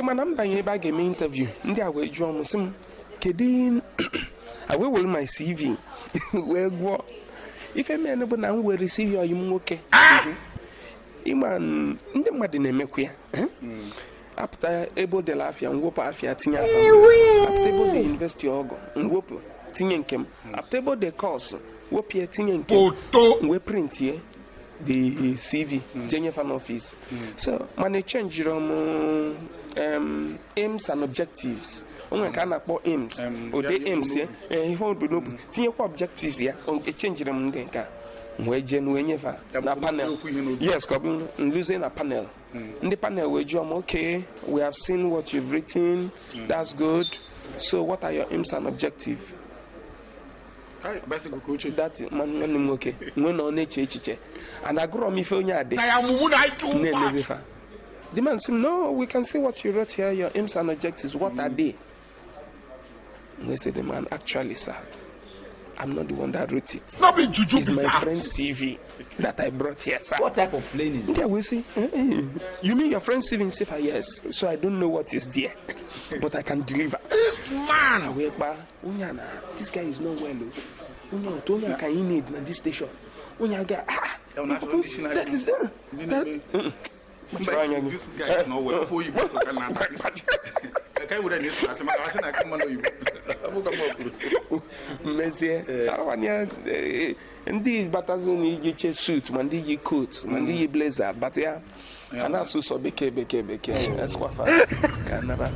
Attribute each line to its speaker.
Speaker 1: Ị ma na m banye ebe a ga-eme interview, ndị a wee jụọ m, sị m kedu, a wee were my CV wee gụọ. Ife mere bụ na m were CV ọyị m nwoke. Ịma ndị mmadụ na-emekwa ya, eh? Apụta ebe o dere afa ya, m wepụ afa ya, tinye afa m. Apụta ebe o de university ọgụ, m wepụ, tinye nke m. Apụta ebe o de course, wepụ ya, tinye nke m. M wee printie the CV, jee nye fa n'office. So mana echenjiri m aims and objectives. O nwere nke a na-akpọ aims, o de aims ya, ihe o bu n'obi, tinyekwa objectives ya. Echenjiri m ndị nke a, m wee jee wee nye fa na panel. Yes, ka ọ bụ m luzie na panel, ndị panel wee jụọ m, "Okay, we have seen what you've written, that's good. So what are your aims and objectives?" That nwanne m nwoke nwee na ọ na-eche echiche and agụrọ m ife onye a dị na-emezi fa. The man sị, "No, we can see what you wrote here, your aims and objectives. What are they?" We say, the man, "Actually, sir, I'm not the one that wrote it.
Speaker 2: No be juju.
Speaker 1: It's
Speaker 2: Be
Speaker 1: my
Speaker 2: that.
Speaker 1: friend's CV that I brought here, sir."
Speaker 3: What type of plane is
Speaker 1: Yeah, we say, "Eh, eh, you mean your friend's CV?" Say, "Yes. So I don't know what is there, but I can deliver."
Speaker 2: Man.
Speaker 1: Wee kpaa onye a na this guy is not well o. Onye otu onye a ka anyị need na this station. Onye a ga ah.
Speaker 4: Ya bụ na achọrọ ndị si na-
Speaker 1: That is
Speaker 4: ndị na-eme-
Speaker 1: Kpachara anya gị.
Speaker 4: This guy is not well. Ọ bụ oyibo so ka na-ata. Ka anyị were na-eso asị maka asị na aka mmanụ oyibo. Ọ bụ ka mma kwuru.
Speaker 1: Mmezie awanye ndị batazi na iji che suit, ma ndị yi coat, ma ndị yi blazer bata ya, a na-asụ sọ bekee, bekee, bekee, esquafa ka nara.